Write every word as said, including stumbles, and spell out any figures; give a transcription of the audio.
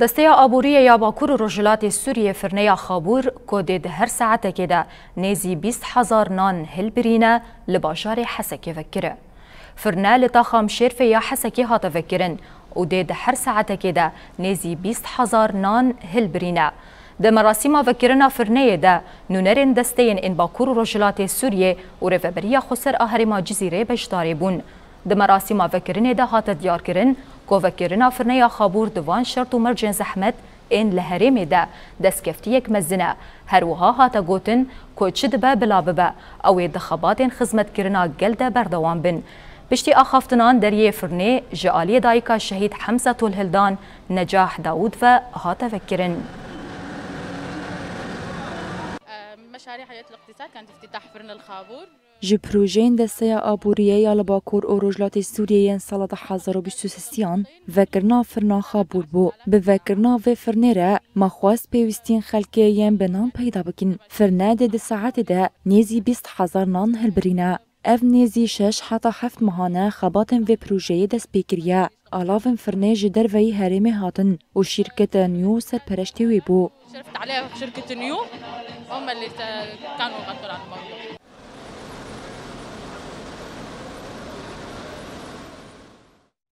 Desteya Aboriyê ya Bakur û Rojhilatê Sûriyê firneya Xabûr, ku dê di her saetekê de nêzî bîst hezar nan hilbirîne, li bajarê Hesekê vekire. Firne li taxa Mişêrfê ya Hesekê hate vekirin û dê di her saetekê de nêzî bîst hezar nan hilbirîne. Di merasîma vekirina firneyê de nûnerên desteyên ên Bakur û Rojhilatê Sûriyê û Rêveberiya Xweser a Herêma Cizîrê beşdarî bûn. Di merasîma vekirinê de hate diyarkirin ku vekirina firneya Xabûr di van şert û mercên zehmet ên li herêmê de destkeftiyek mezin e. Her wiha hate gotin ku çi dibe bila bibe, ew ê di xebatên xizmetkirina gel de berdewam bin. Piştî axaftinan deriyê firnê ji aliyê dayika şehîd Hemze Tolhildan, Necah Dawûd ve hate vekirin. مشاريع هيئة الاقتصاد كانت افتتاح فرن الخابور. Ji projeyên Desteya Aboriyê ya li Bakur û Rojhilatê Sûriyê yên sala du hezar û bîst û sêyan vekirina firna Xabûr bû. Bi vekirina vê firnê re me xwest pêwîstiyên xelkê yên bi nan peyda bikin. Firne dê di saetê de nêzî bîst hezar nan hilbirîne. Ev nêzî şeş heta heft mehan e xebatên vê projeyê dest pê kiriye. Alavên firnê ji derveyî herêmê hatin û şîrketa New serpereştê wê bû. شرفت عليها شركة نيو، هم اللي ت-، كانوا مسؤول عن الموضوع.